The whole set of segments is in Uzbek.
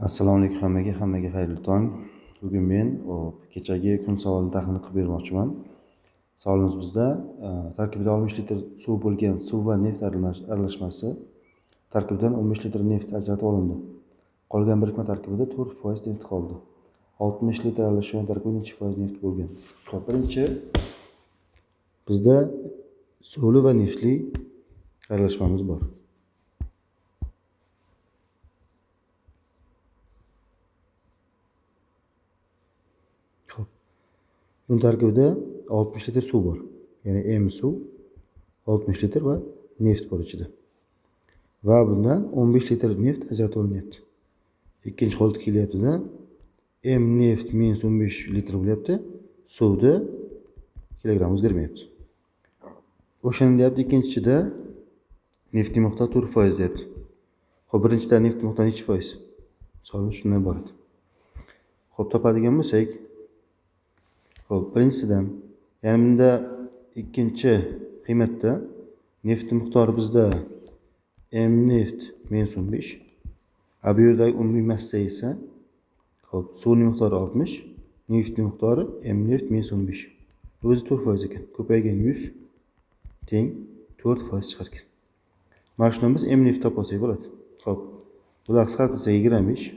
Assalomu alaykum hammaga, hammaga xayrli tong. Bugun men kechagi kun savolini tahlil qilib bermoqchiman. Savolimiz bizda tarkibida 60 litr suv bo'lgan suv va neft aralashmasi tarkibidan 15 litr neft ajratib olindi. Qolgan birikma tarkibida 4% neft qoldi. 60 litr aralashma tarkibida necha foiz neft bo'lgan? Xo'p, birinchi bizda suvli va neftli aralashmamiz bor. Bunun tarkibida 60 litr suv bor. Ya'ni M suv 60 litr va neft bor ichida. Va bundan 15 litr neft ajratib olinyapti. Ikkinchi holat kelyapti-da. M neft minus 15 litr bo'lyapti. Suvda kilogram o'zgarmayapti. O'shani deyapti, ikkinchida neftning miqdori 4% deyapti. Xo'p, birinchida neft miqdori necha foiz? Savolimiz shundan iborat. Xo'p, topadigan bo'lsak, xo'p, birinchisidan, ya'ni bunda ikkinchi qiymatda neft miqdori bizda M neft minus 15. A bu yerdagi umumiy massa esa, xo'p, suvning miqdori 60, neftning miqdori M neft minus 15. Bu o'zi 4% ekan. Ko'paygan 100 teng 4% chiqar ekan. Mana shuni biz M neft topsak bo'ladi. Xo'p, bular qisqartirsak 25.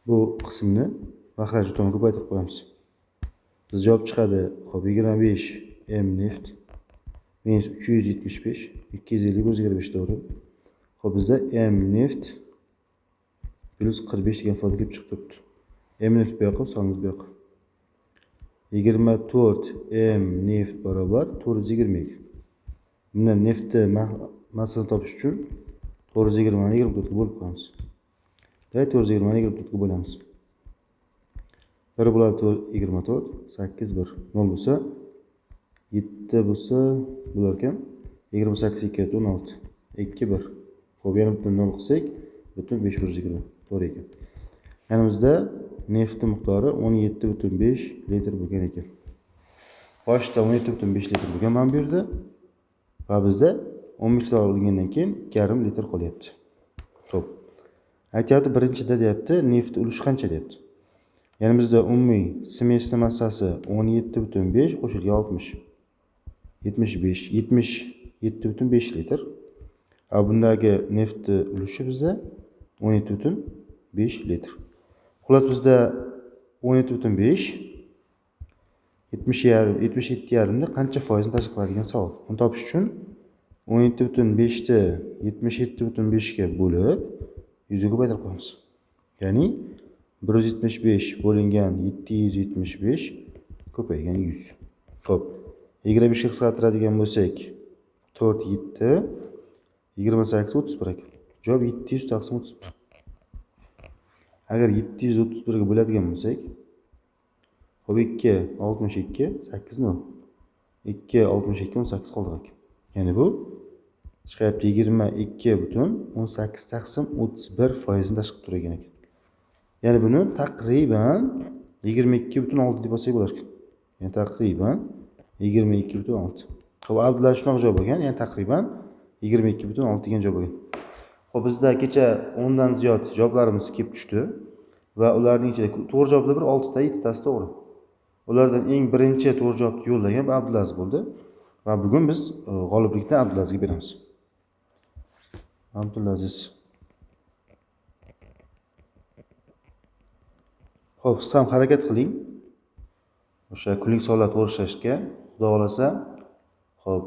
Bu qismni mahraj tomon ko'paytirib qo'yamiz. Biz javob chiqadi. Xo'p, 25 M neft minus 375, 250 125 to'g'ri. Xo'p, bizda M neft plus 45 degan ifoda kelib chiqib turibdi. M neft bu yoqqa, sonimiz bu yoqqa. 24 M neft barobar 422. Bundan neftni massasini topish uchun 420 ni 24 ga bo'lib qo'yamiz. Demak, 420 ni 24 ga bo'lamiz. 1 bo'ladi 24, 8 1 0 bo'lsa 7 bo'lsa bo'lar ekan. 28 2 16 2 1. Xo'p, yana butun 0 qilsak, butun 520 to'g'ri ekan. Ya'ni bizda neftning miqdori 17,5 litr bo'lgan ekan. Boshda 17,5 litr bo'lgan mana bu yerda va bizda 15 litr olingandan keyin 2,5 litr qolyapti. Xo'p. Aytyapti, birinchida deyapti, neft ulushi qancha deyapti. Ya'ni bizda umumiy smesni massasi 17,5 qo'shilgan 60. 75, 77,5 litr. A bundagi neftni ulushi bizda 17,5 litr. Xullas bizda 17,5 77,5 ni qancha foizini tashkil qiladigan savol. Buni topish uchun 17,5 ni 77,5 ga bo'lib 100 ga ko'paytirib qo'yamiz. Ya'ni 175 bo'lingan 775 ko'paygan 100. Xo'p, 25 ga qisqartiradigan bo'lsak 4 7 28 31 ekan. Javob 700 taqsim 31. Agar 731 ga bo'ladigan bo'lsak, xo'p, 2 62 8 0 2 62 18 qoldi ekan. Ya'ni bu chiqyapti 22,18 taqsim 31 foizini tashkil qilib ekan. Ya'ni buni taqriban 22,6 deb olsak bo'lar ekan. Ya'ni taqriban 22,6. Xo'p, Abdulla shunaqa javob bo'lgan, ya'ni taqriban 22,6 degan javob bo'lgan. Xo'p, bizda kecha 10 dan ziyod javoblarimiz kelib tushdi va ularning ichida to'g'ri javoblar bir 6 ta, 7 tasi to'g'ri. Ulardan eng birinchi to'g'ri javobni yo'llagan Abdulaziz bo'ldi va bugun biz g'oliblikni Abdulazizga beramiz. Abdulaziz. Xo'p, siz ham harakat qiling. O'sha kunlik savollar to'g'ri ishlashga, Xudo xolasa, xo'p,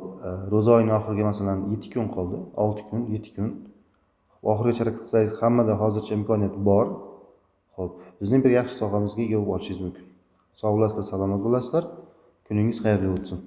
ro'za oyining oxiriga masalan 7 kun qoldi, 6 kun, 7 kun. Oxirigacha harakat qilsangiz hammada hozircha imkoniyat bor. Xo'p, bizning bir yaxshi sohamizga ega bo'lib olishingiz mumkin. Sog' bo'lasizlar, salomat bo'lasizlar. Kuningiz xayrli o'tsin.